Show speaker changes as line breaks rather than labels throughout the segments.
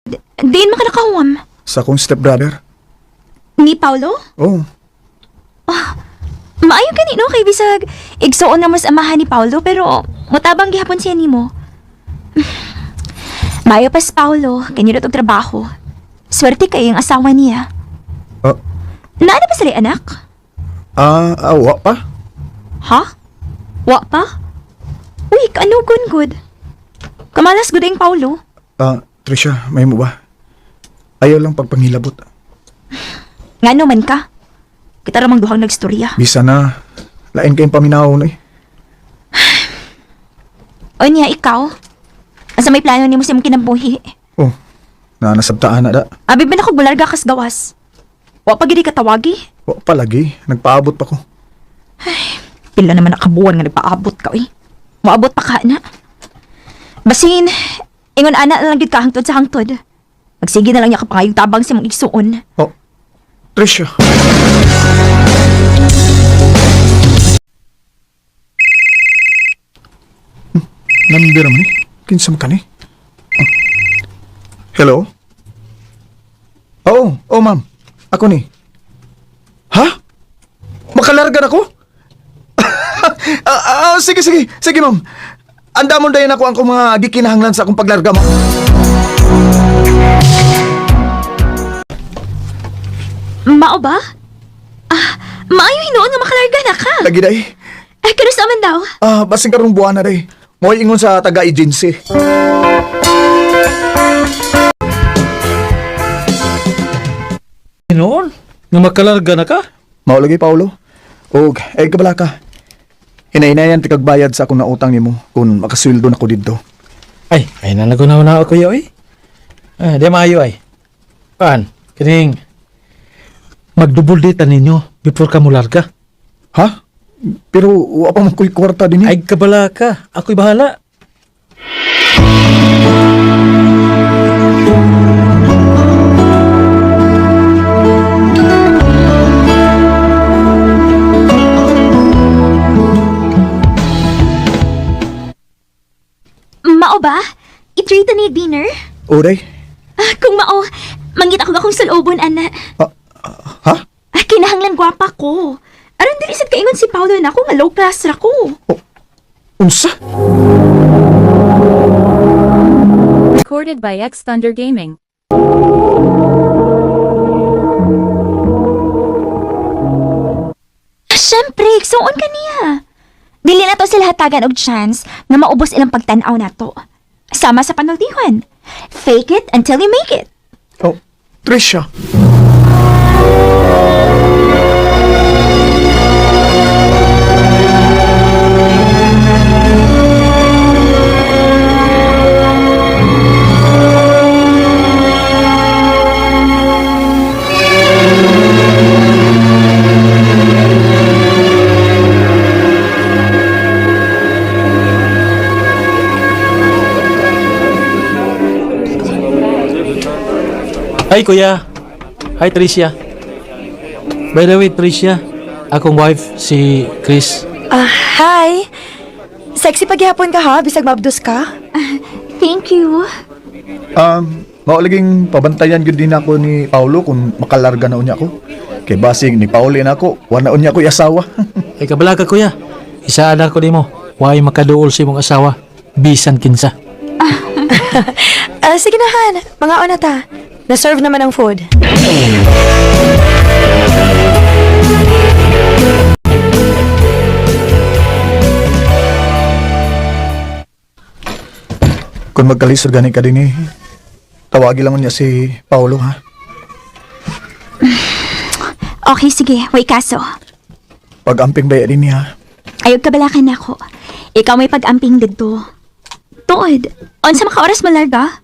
Diin man ka nakahuwam.
Sa akong stepbrother.
Ni Paulo?
Oh,
Maayo gani no kay bisag igsuon na mas amahan ni Paulo pero mutabang gihapon siya nimo. Maayo pa si Paulo, kanyo og trabaho. Swerte kay ang asawa niya.
ah,
Naana ba sila anak?
wa pa?
Ha? Wa pa? Uy, kanugon good. Kamalas gud ang Paulo.
Trisha, may mo ba? Ayaw lang pagpangilabot.
Ngano man ka? Kita ramang duhang nagstorya.
Bisa na, lain kayong paminaw na eh.
O niya, ikaw? Asa may plano nimo sa imong kinabuhi?
Oh, na nasabtaan na da.
Abi ba na kog mularga kas gawas? Wa pa gid ka tawagi?
Wa pa lagi, nagpaabot pa ko.
Pila naman nakabuwan nga nagpaabot ka, uy. Moabot pa ka na. Basin, ingon ana na lang gid ka hangtod sa hangtod. Magsige na lang niya kapangayong tabang sa mong igsuon.
Oh, Trisha. Number man eh. Kinsa man ka ni? Oh. Hello? Oo, oh, ma'am. Ako ni. Ha? Makalarga na ko? Sige, sige. Sige, ma'am. Andamon dayon ako ang kong mga gikinahanglan sa akong paglarga, ma'am.
Mao ba? Maayo hinuon nga makalarga na ka.
Lagi day.
Ay, kanusa man daw?
Basing karong buwan na day. Mo'y ingon sa taga-agency.
Noon, nga makalarga na ka?
Mao lagi, Paulo. Og ay kabala ka. Hinahinayan ti kagbayad sa akong nautang nimo kung makasweldo na ko didto.
Ay, ay na nagunaw na ako kuya, oy. Ay, di maayo ay. Paan, kining magdubol dita ninyo before ka mularga.
Ha? Pero wa pa man ko'y kwarta din eh.
Ay, kabala ka. Ako'y bahala.
Mao ba? I-treat ni dinner?
Oday.
Kung mao, mangita ko akong salobon, ana.
Ha?
Kinahanglan gwapa ko. Aron dili sad kaingon si Paulo na ako nga low class ra ko.
Unsa?
Recorded by X Thunder Gaming.
Siyempre, igsuon ka niya. Dili na to sila hatagan og chance nga maubos ilang pagtan-aw nato. Sama sa panultihon. Fake it until you make it.
Oh, Trisha.
Ay, kuya. Hi, Tricia. By the way, Tricia, akong wife, si Chris.
Hi! Sexy paghihapon ka ha, bisag mabdos ka.
Thank you.
Mao laging pabantayan gyud din ako ni Paulo kung makalarga na unya ko. Kay basig ni Paulo na ako, wa na unya ko asawa.
Ay, kabala ka, kuya. Isaan ako nimo. Why makaduol si mong asawa? Bisan kinsa.
Sige na Han, mga na ta. Na-serve naman ang food.
Kung magkalisod gani ka din eh, tawagi lang niya si Paulo ha.
Okay, sige. Way kaso.
Pag-amping ba din niya.
Ayog kabalakan nako. Ikaw may pag-amping didto. Tuod, unsa maka oras malarga?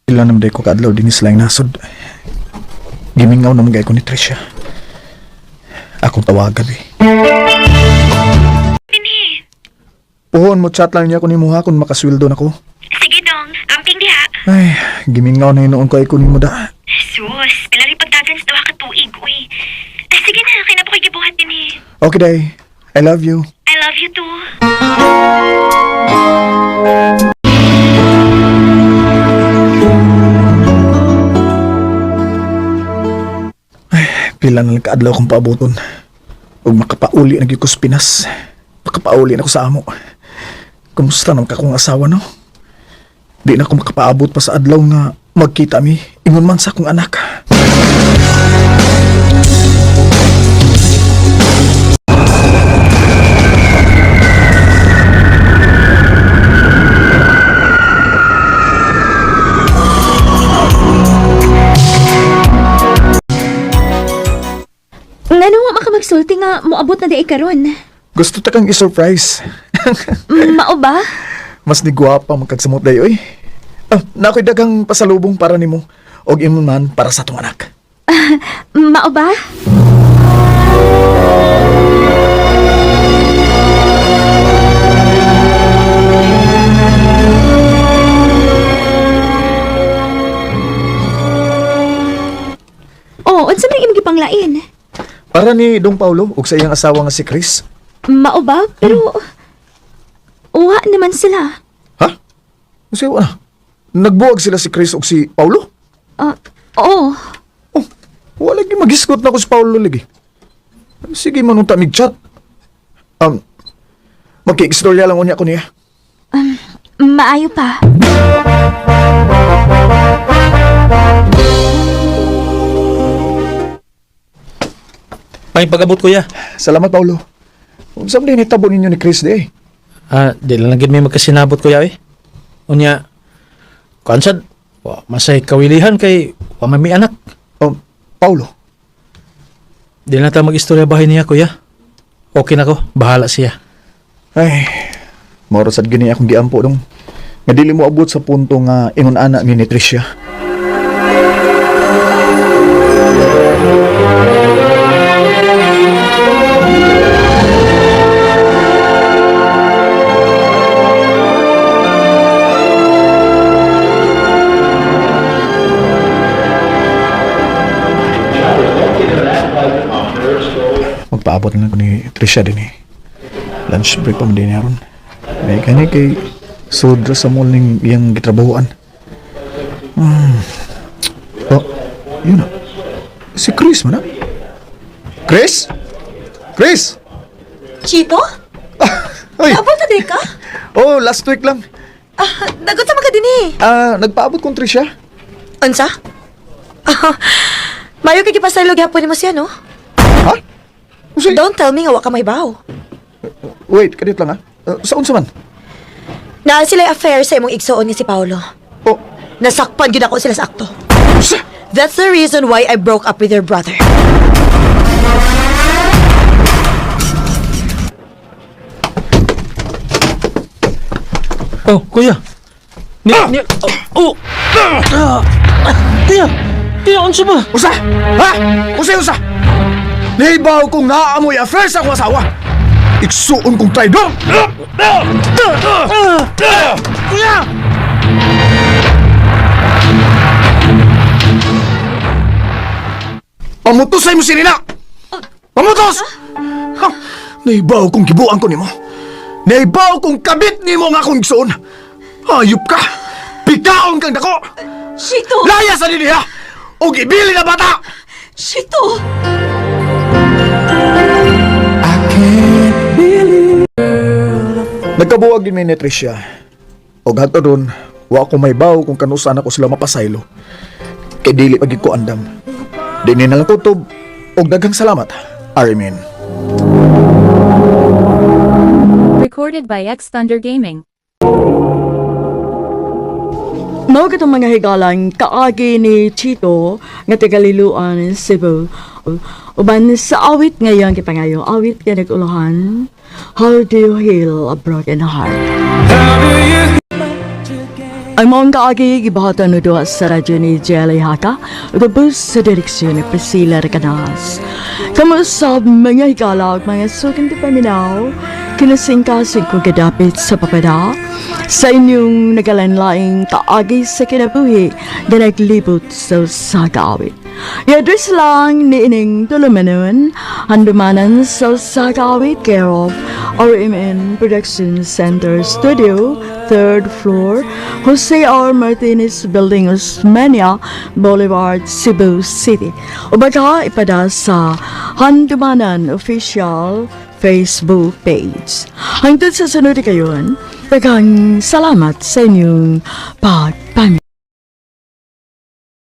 Ila naman day ko kaadlaw din sila yung nasod. Gimingaw naman gay ko ni Tricia. Akong tawagan eh. Puhon mo chat lang niya ko nimo ha kung makasweldo na ko.
Sige dong, amping diha.
Ay, gimingaw na hinuon ko ay kunin mo da.
Sus, pila rin pagdagan sa duha ka tuig, uy. Ay, sige na, kay na po kay gibuhat din eh.
Okay, day. I love you.
I love you too.
Pila na lang kaadlaw kong paaboton. Ug makapauli na gyud ko sa Pinas. Makapauli na ko sa amo. Kumusta naman ka kong asawa, no? Di na ko makapaabot pa sa adlaw nga magkita mi. Ingon man sa akong anak.
Ngano wa makamagsulti nga moabot na di ay karon?
Gusto ta kang i-surprise.
Mao ba?
Mas ni gwapa magkagsamot dayo oy. Ah, na ako'y daghang pasalubong para nimo og ingon man para sa atong anak.
Mao ba? Oh, unsa man imong gipanglain?
Para ni Dong Paulo ug sa iyang asawa nga si Chris.
Mao ba? Pero uwa naman sila.
Ha? Unsay wa? Nagbuwag sila si Chris ug si Paulo?
Ah, oo.
Oh, wala lagi magisgot na ko si Paulo lagi. Sige man unta mig chat. Magkiistorya lang unya ko niya.
Maayo pa.
May pag-abot, kuya.
Salamat Paulo. Unsa man din hitabo ninyo ni Chris di? Eh?
Ah, di lang gid may magkasinabot, kuya, eh. Unya, kuan sad, wa masay kawilihan kay wa man may anak.
Paulo.
Di na ta mag-istorya bahay niya, kuya. Okay na ko, bahala siya.
Ay, moro sad gini akong giampo dong. Nga dili mo abot sa punto nga ingon ana mi ni Tricia. Magpaabot na lang ko ni Tricia din eh. Lunch break pa man din aron. May kani kay sudra sa mall ning iyang gitrabahoan. Oh, yun na. Si Chris man na. Chris? Chris?
Chito?
Oy.
Abot na di ka?
Oh, last week lang.
Ah, dagot sa mga din eh.
Ah, nagpaabot kong Tricia.
Unsa? Ah, Mayo kay gipasaylo gyapon nimo siya, no?
Ha? Unsay?
Don't tell me nga wa ka mahibaw.
Wait, kadit lang ah. Sa unsa man?
Naa sila affair sa imong igsoon nga si Paolo.
Oh,
Nasakpan gyud ako sila sa akto.
usa.
That's the reason why I broke up with your brother.
Oh, kuya. Ni, ni, oh, oh. Ah, kuya, kuya, unsa ba?
Usa! Ha? Usa, usa! Nahibaw kong naaamoy affair sa akong asawa. Igsuon kong traidor!
Kuya!
Pamutos ay mo sinina! Pamutos! Ha? Nahibaw kong gibuang ko nimo. Nahibaw kong kabit nimo nga akong igsuon. Hayop ka! Pikaon kang dako!
Chito!
Laya sa dinhi ha! Og ibili na bata!
Chito!
Nagkabuwag din may ni Tricia. Og hangtod ron, wa ko may baw kung kanusa na ko sila mapasaylo. Kay dili pagid ko andam. Di ni na lang kutob. Og daghang salamat, Armin.
Recorded by X Thunder Gaming.
Mao katong mga higalang kaagi ni Chito nga taga Liloan, Cebu. Uban sa awit ngayon gipangayo, awit nga nag-uluhan, How Do You Heal a Broken Heart? Ang maong kaagi gibahatan no duha sa radyo ni Jelly Haka ug bus sa direksyon ni Priscilla Recanas. Kamusta mga higala ug mga suking paminaw? Kinasingkasig ko gadapit sa papada sa inyong nagalain-laing kaagi sa kinabuhi nga naglibot sa usa ka awit. I-address lang ni ining tulumanon, Handumanan sa usa ka awit, care of RMN Production Center Studio, third floor, Jose R. Martinez Building, Osmeña Boulevard, Cebu City. O baka ipada sa Handumanan Official Facebook page. Hangtod sa sunod kayon, daghang salamat sa inyong pagpaminaw.